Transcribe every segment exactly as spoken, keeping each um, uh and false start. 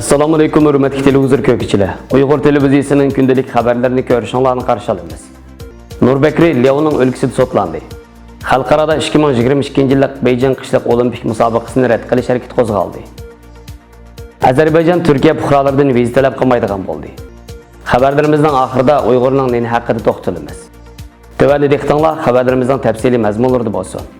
ئەسسالامۇئەلەيكۇم، ھۆرمەتلىك تېلېۋىزور كۆرگۈچىلەر. ئۇيغۇر تېلېۋىزىيىسىنىڭ كۈندىلىك خەۋەرلىرىنى كۆرۈشۈڭلارنى قارشى ئالىمىز. نۇر بەكرى لياۋنىڭ ئۆلكىسىدە سوتلاندى. خەلقئارادا ئىككى مىڭ يىگىرمە ئىككىنچى يىللىق بېيجىڭ قىشلىق ئولىمپىك مۇسابىقىسىنى رەت قىلىش ھەرىكىتى قوزغالدى. ئەزەربەيجان تۈركىيە پۇقرالىرىدىن ۋىزا تەلەپ قىلمايدىغان بولدى. خەۋەرلىرىمىزنىڭ ئاخىرىدا ئۇيغۇرنىڭ نېنى ھەققىدە توختىلىمىز. تۆۋەندە دىققىتىڭلار خەۋەرلىرىمىزنىڭ تەپسىلىي مەزمۇنلىرىدا بولسۇن.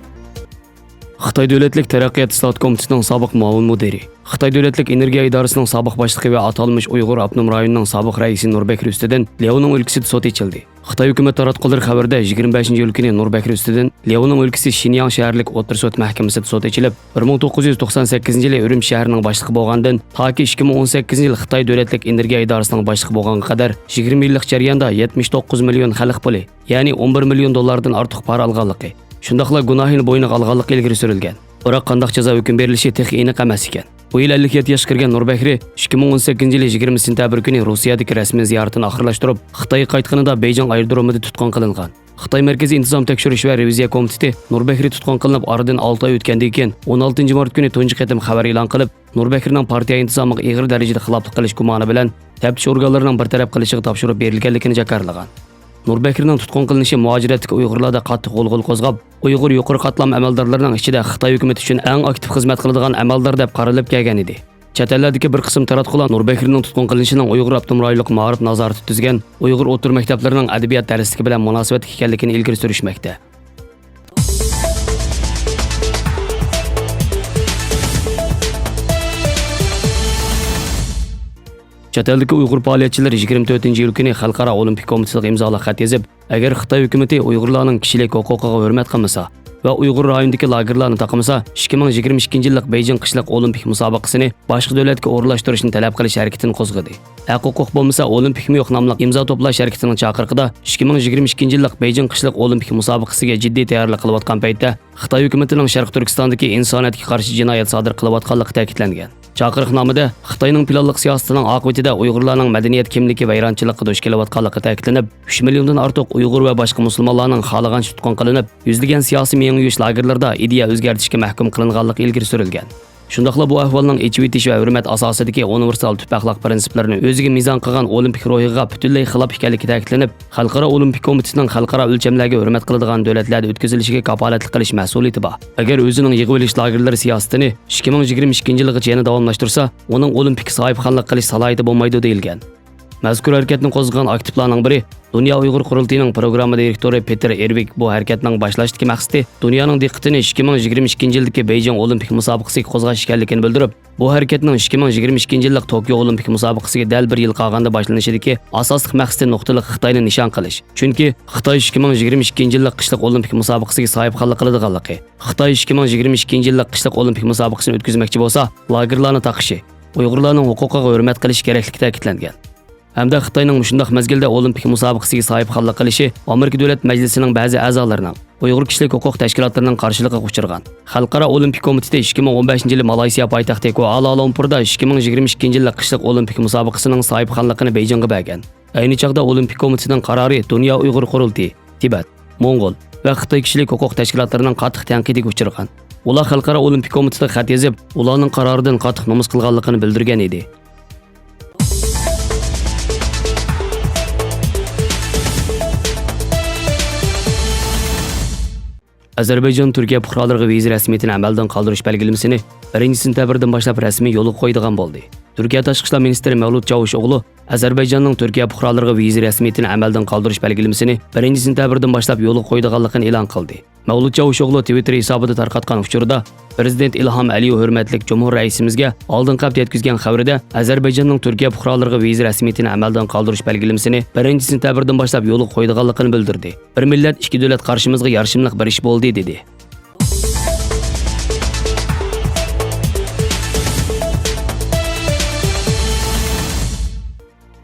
خىتاي دۆلەتلىك تەرەققىيات ئىسلاھات كومىتېتىنىڭ سابىق مۇئاۋىن مۇدىرى، خىتاي دۆلەتلىك ئېنېرگىيە ئىدارىسىنىڭ سابىق باشلىقى ۋە ئاتالمىش ئۇيغۇر ئاپتونوم رايونىنىڭ سابىق رەئىسى نۇر بەكرى ئۈستىدىن لياۋنىڭ ئۆلكىسىدە سوت ئېچىلدى. خىتاي ھۆكۈمەت تاراتقۇلىرى خەۋىرىدە، يىگىرمە بەشىنچى ئىيۇل كۈنى نۇر بەكرى ئۈستىدىن لياۋنىڭ ئۆلكىسى شىنياڭ شەھەرلىك ئوتتۇرا سوت مەھكىمىسىدە سوت ئېچىلىپ، بىر مىڭ توققۇز يۈز توقسان سەككىزىنچى يىلى ئۈرۈمچى شەھىرىنىڭ باشلىقى بولغاندىن تاكى ئىككى مىڭ ئون سەككىزىنچى يىل خىتاي دۆلەتلىك ئېنېرگىيە ئىدارىسىنىڭ باشلىقى بولغانغا قەدەر يىگىرمە يىللىق جەرياندا يەتمىش توققۇز مىليون خەلق پۇلى، يەنى ئون بىر مىليون دوللاردىن ئارتۇق پارا ئالغانلىقى، شۇنداقلا گۇناھىنى بوينىغا ئالغانلىقى ئىلگىرى سۈرۈلگەن. بىراق قانداق جازا ھۆكۈم بېرىلىشى تېخى ئېنىق ئەمەس ئىكەن. بۇ يىل ئەللىك يەتتە ياشقا كىرگەن نۇر بەكرى ئىككى مىڭ ئون سەككىزىنچى يىلى يىگىرمە سېنتەبىر كۈنى روسىيەدىكى رەسمىي زىيارىتىنى ئاخىرلاشتۇرۇپ، خىتايغا قايتقىنىدا بېيجىڭ ئايرودرومىدا تۇتقۇن قىلىنغان. خىتاي مەركىزىي ئىنتىزام تەكشۈرۈش ۋە رېۋىزىيە كومىتېتى نۇر بەكرى تۇتقۇن قىلىنىپ ئارىدىن ئالتە ئاي ئۆتكەندىن كېيىن، ئون ئالتىنچى مارت كۈنى تۇنجى قېتىم خەۋەر ئېلان قىلىپ، نۇر بەكرىنىڭ پارتىيە ئىنتىزامىغا ئېغىر دەرىجىدە خىلاپلىق قىلىش گۇمانى بىلەن تەپتىش ئورگانلىرىنىڭ بىر تەرەپ قىلىشىغا تاپشۇرۇپ بېرىلگەنلىكىنى جاكارلىغان. نۇر بەكرىنىڭ تۇتقۇن قىلىنىشى مۇھاجىرەتتىكى ئۇيغۇرلاردا قاتتىق غۇلغۇلا قوزغاپ، ئۇيغۇر يۇقىرى قاتلام ئەمەلدارلىرىنىڭ ئىچىدە خىتاي ھۆكۈمىتى ئۈچۈن ئەڭ ئاكتىپ خىزمەت قىلىدىغان ئەمەلدار دەپ قارىلىپ كەلگەن ئىدى. چەت ئەللەردىكى بىر قىسىم تاراتقۇلار نۇر بەكرىنىڭ تۇتقۇن قىلىنىشىنىڭ ئۇيغۇر ئاپتونوم رايونلۇق مائارىپ نازارىتى تۈزگەن ئۇيغۇر ئوتتۇرا مەكتەپلىرىنىڭ ئەدەبىيات دەرسلىكى بىلەن مۇناسىۋەتلىك ئىكەنلىكىنى ئىلگىرى سۈرۈشمەكتە. چەت ئەلدىكى ئۇيغۇر پائالىيەتچىلىرى يىگىرمە تۆتىنچى ئىيۇل كۈنى خەلقئارا ئولىمپىك كومىتېتىغا ئىمزالاپ خەت يېزىپ، ئەگەر خىتاي ھۆكۈمىتى ئۇيغۇرلارنىڭ كىشىلىك ھوقۇقىغا ھۆرمەت قىلمىسا ۋە ئۇيغۇر رايونىدىكى لاگېرلارنى تاقىمىسا، ئىككى مىڭ يىگىرمە ئىككىنچى يىللىق بېيجىڭ قىشلىق ئولىمپىك مۇسابىقىسىنى باشقا دۆلەتكە ئورۇنلاشتۇرۇشنى تەلەپ قىلىش ھەرىكىتىنى قوزغىدى. ھەق ھوقۇق بولمىسا ئولىمپىكمۇ يوق ناملىق ئىمزا توپلاش ھەرىكىتىنىڭ چاقىرىقىدا، ئىككى مىڭ يىگىرمە ئىككىنچى يىللىق بېيجىڭ قىشلىق ئولىمپىك مۇسابىقىسىگە جىددىي تەييارلىق قىلىۋاتقان پەيتتە، خىتاي ھۆكۈمىتىنىڭ شەرقىي تۈركىستاندىكى ئىنسانىيەتكە قارشى جىنايەت سادىر قىلىۋاتقانلىقى تەكىتلەنگەن. چاقىرىقنامىدا خىتاينىڭ پىلانلىق سىياسىتىنىڭ ئاقىۋىتىدە ئۇيغۇرلارنىڭ مەدەنىيەت كىملىكى ۋەيرانچىلىققا دۇچ كېلىۋاتقانلىقى تەكىتلىنىپ، ئۈچ مىليوندىن ئارتۇق ئۇيغۇر ۋە باشقا مۇسۇلمانلارنىڭ خالىغانچە تۇتقۇن قىلىنىپ، يۈزلىگەن سىياسىي مېڭە يۇيۇش لاگېرلىرىدا ئىدىيە ئۆزگەرتىشكە مەھكۇم قىلىنغانلىقى ئىلگىرى سۈرۈلگەن. شۇنداقلا بۇ ئەھۋالنىڭ ئېچىۋېتىش ۋە ھۆرمەت ئاساسىدىكى ئۇنىۋېرسال تۈپ ئەخلاق پىرىنسىپلىرىنى ئۆزىگە مىزان قىلغان ئولىمپىك روھىغا پۈتۈنلەي خىلاپ ئىكەنلىكى تەكىتلىنىپ، خەلقئارا ئولىمپىك كومىتېتىنىڭ خەلقئارا ئۆلچەملەرگە ھۆرمەت قىلىدىغان دۆلەتلەردە ئۆتكۈزۈلۈشىگە كاپالەتلىك قىلىش مەسئۇلىيىتى بار. ئەگەر ئۆزىنىڭ يىغىۋېلىش لاگېرلىرى سىياسىتىنى ئىككى مىڭ يىگىرمە ئىككىنچى يىلغىچە يەنە داۋاملاشتۇرسا، ئۇنىڭ ئولىمپىككە ساھىبخانلىق قىلىش سالاھىيىتى بولمايدۇ، دېيىلگەن. مەزكۇر ھەرىكەتنى قوزغىغان ئاكتىپلارنىڭ بىرى، دۇنيا ئۇيغۇر قۇرۇلتىيىنىڭ پروگرامما دىرېكتورى پېتېر ئېرۋىك بۇ ھەرىكەتنىڭ باشلاشتىكى مەقسىتى دۇنيانىڭ دىققىتىنى ئىككى مىڭ يىگىرمە ئىككىنچى يىلدىكى بېيجىڭ ئولىمپىك مۇسابىقىسىگە قوزغاش ئىكەنلىكىنى بىلدۈرۈپ، بۇ ھەرىكەتنىڭ ئىككى مىڭ يىگىرمە ئىككىنچى يىللىق توكيو ئولىمپىك مۇسابىقىسىگە دەل بىر يىل قالغاندا باشلىنىشىدىكى ئاساسلىق مەقسىتى نۇقتىلىق خىتاينى نىشان قىلىش. چۈنكى خىتاي ئىككى مىڭ يىگىرمە ئىككىنچى يىللىق قىشلىق ئولىمپىك مۇسابىقىسىگە ساھىبخانلىق قىلىدىغانلىقى، خىتاي ئىككى مىڭ يىگىرمە ئىككىنچى يىللىق قىشلىق ئولىمپىك مۇسابىقىسىنى ئۆتكۈزمەكچى بولسا، لاگېرلارنى تاقىشى، ئۇيغۇرلارنىڭ ھوقۇقىغا ھۆرمەت قىلىشى كېرەكلىكى تەكىتلەنگەن. ھەمدە خىتاينىڭ مۇشۇنداق مەزگىلدە ئولىمپىك مۇسابىقىسىگە ساھىبخانلىق قىلىشى ئامېرىكا دۆلەت مەجلىسىنىڭ بەزى ئەزالىرىنىڭ، ئۇيغۇر كىشىلىك ھوقۇق تەشكىلاتلىرىنىڭ قارشىلىقىغا ئۇچرىغان. خەلقئارا ئولىمپىك كومىتېتى ئىككى مىڭ ئون بەشىنچى يىلى مالايسىيا پايتەختى كوئالا-لۇمپۇردا ئىككى مىڭ يىگىرمە ئىككىنچى يىللىق قىشلىق ئولىمپىك مۇسابىقىسىنىڭ ساھىبخانلىقىنى بېيجىڭغا بەرگەن. ئەينى چاغدا ئولىمپىك كومىتېتىنىڭ قارارى دۇنيا ئۇيغۇر قۇرۇلتىيى، تىبەت، موڭغۇل ۋە خىتاي كىشىلىك ھوقۇق تەشكىلاتلىرىنىڭ قاتتىق تەنقىدىگە ئۇچرىغان. ئۇلار خەلقئارا ئولىمپىك كومىتېتىغا خەت يېزىپ، ئۇلارنىڭ قارارىدىن قاتتىق نومۇس قىلغانلىقىنى بىلدۈرگەن ئىدى. ئەزەربەيجان تۈركىيە پۇقرالىرىغا ۋىزا رەسمىيىتىنى ئەمەلدىن قالدۇرۇش بەلگىلىمىسىنى بىرىنچى سېنتەبىردىن باشلاپ رەسمىي يولغا قويىدىغان بولدى. تۈركىيە تاشقى ئىشلار مىنىستىرى مەۋلۇت چاۋۇشئوغلۇ ئەزەربەيجاننىڭ تۈركىيە پۇقرالىرىغا ۋىزا رەسمىيىتىنى ئەمەلدىن قالدۇرۇش بەلگىلىمىسىنى بىرىنچى سېنتەبىردىن باشلاپ يولغا قويىدىغانلىقىنى ئېلان قىلدى. مەۋلۇت چاۋۇشئوغلۇ تىۋىتتېر ھېسابىدا تارقاتقان ئۇچۇردا، پىرېزىدېنت ئىلھام ئەلىيېۋ ھۆرمەتلىك جۇمھۇر رەئىسىمىزگە ئالدىنقى ھەپتە يەتكۈزگەن خەۋىرىدە، ئەزەربەيجاننىڭ تۈركىيە پۇقرالىرىغا ۋىزا رەسمىيىتىنى ئەمەلدىن قالدۇرۇش بەلگىلىمىسىنى بىرىنچى سېنتەبىردىن باشلاپ يولغا قويىدىغانلىقىنى بىلدۈردى. بىر مىللەت، ئىككى دۆلەت قارىشىمىزغا يارىشىملىق بىر ئىش بولدى، دېدى.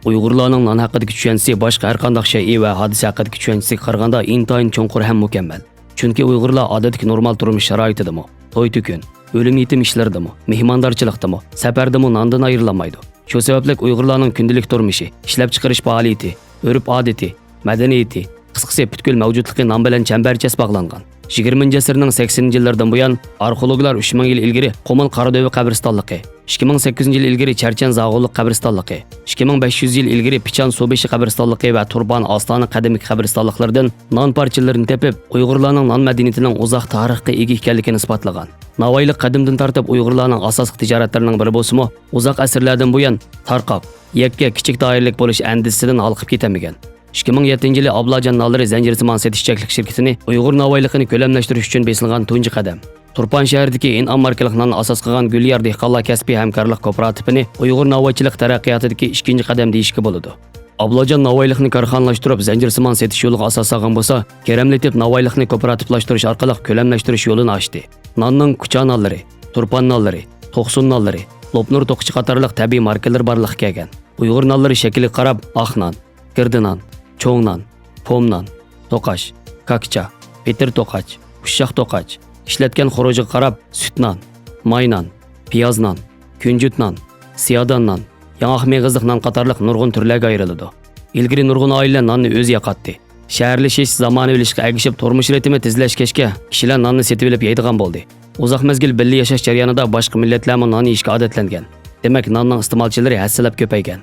ئۇيغۇرلارنىڭ نان ھەققىدىكى چۈشەنچىسى باشقا ھەرقانداق شەيئى ۋە ھادىسە ھەققىدىكى چۈشەنچىسىگە قارىغاندا ئىنتايىن چوڭقۇر ھەم مۇكەممەل. چۈنكى ئۇيغۇرلار ئادەتتىكى نورمال تۇرمۇش شارائىتىدىمۇ، توي-تۆكۈن، ئۆلۈم-يېتىم ئىشلىرىدىمۇ، مېھماندارچىلىقتىمۇ، سەپەردىمۇ ناندىن ئايرىلالمايدۇ. شۇ سەۋەبلىك ئۇيغۇرلارنىڭ كۈندىلىك تۇرمۇشى، ئىشلەپچىقىرىش پائالىيىتى، ئۆرپ-ئادىتى، مەدەنىيىتى، قىسقىسى، پۈتكۈل مەۋجۇتلۇقى نان بىلەن چەمبەرچاس باغلانغان. يىگىرمىنچى ئەسىرنىڭ سەكسىنىنچى يىللىرىدىن بۇيان، ئارخېئولوگلار ئۈچ مىڭ يىل ئىلگىرى قۇمۇل قارادۆۋە قەبرىستانلىقى، ئىككى مىڭ سەككىزىنچى يىل ئىلگىرى چەرچەن زاغۇنلۇق قەبرىستانلىقى، ئىككى مىڭ بەش يۈز يىل ئىلگىرى پىچان سۇبېشى قەبرىستانلىقى ۋە تۇرپان ئاستانە قەدىمكى قەبرىستانلىقلىرىدىن نان پارچىلىرىنى تېپىپ، ئۇيغۇرلارنىڭ نان مەدەنىيىتىنىڭ ئۇزاق تارىخقا ئىگە ئىكەنلىكىنى ئىسپاتلىغان. ناۋايىلىق قەدىمدىن تارتىپ ئۇيغۇرلارنىڭ ئاساسلىق تىجارەتلىرىنىڭ بىرى بولسىمۇ، ئۇزاق ئەسىرلەردىن بۇيان تارقاق، يەككە، كىچىك دائىرىلىك بولۇش ئەندىزىسىدىن ھالقىپ كېتەلمىگەن. ئىككى مىڭ يەتتىنچى يىلى ئابلاجان نانلىرى زەنجىرسىمان سېتىش چەكلىك شىركىتىنى ئۇيغۇر ناۋايلىقىنى كۆلەملەشتۈرۈش ئۈچۈن بېسىلغان تۇنجى قەدەم. تۇرپان شەھىرىدىكى ئىنئام ماركىلىق ناننى ئاساس قىلغان گۈليار دېھقانلار كەسپىي ھەمكارلىق كوپىراتىپىنى ئۇيغۇر ناۋايچىلىق تەرەققىياتىدىكى ئىككىنچى قەدەم دېيىشكە بولىدۇ. ئابلاجان ناۋايلىقنى كارخانىلاشتۇرۇپ، زەنجىرسىمان سېتىش يولىغا ئاساس سالغان بولسا، كېرەم لېتىپ ناۋايلىقنى كوپىراتىپلاشتۇرۇش ئارقىلىق كۆلەملەشتۈرۈش يولىنى ئاچتى. ناننىڭ كۇچا نانلىرى، تۇرپان نانلىرى، توقسۇن نانلىرى، لوپنۇر توقىچى قاتارلىق تەبىئىي ماركىلىرى بارلىققا كەلگەن. ئۇيغۇر نانلىرى شەكلىگە قاراپ، ئاق نان، گىردە نان، چوڭ نان، پوم نان، توقاچ، كاكچا، پېتىر توقاچ، ئۇششاق توقاچ، ئىشلەتكەن خورۇجىغا قاراپ، سۈت نان، ماي نان، پىياز نان، كۈنجۈت نان، سىيادان نان، ياڭاق مېغىزلىق نان قاتارلىق نۇرغۇن تۈرلەرگە ئايرىلىدۇ. ئىلگىرى نۇرغۇن ئائىلىلەر ناننى ئۆزى ياقاتتى. شەھەرلىشىش، زامانىۋىلىشىشقا ئەگىشىپ تۇرمۇش رىتىمى تېزلەشكەچكە، كىشىلەر ناننى سېتىۋېلىپ يەيدىغان بولدى. ئۇزاق مەزگىل بىللە ياشاش جەريانىدا باشقا مىللەتلەرمۇ نان يېيىشكە ئادەتلەنگەن. دېمەك، ناننىڭ ئىستېمالچىلىرى ھەسسىلەپ كۆپەيگەن.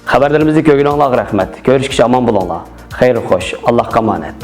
خەۋەرلىرىمىزنى كۆرگىنىڭلارغا رەھمەت. كۆرۈشكىچە ئامان بولۇڭلار. خەير خوش. ئاللاھقا ئامانەت.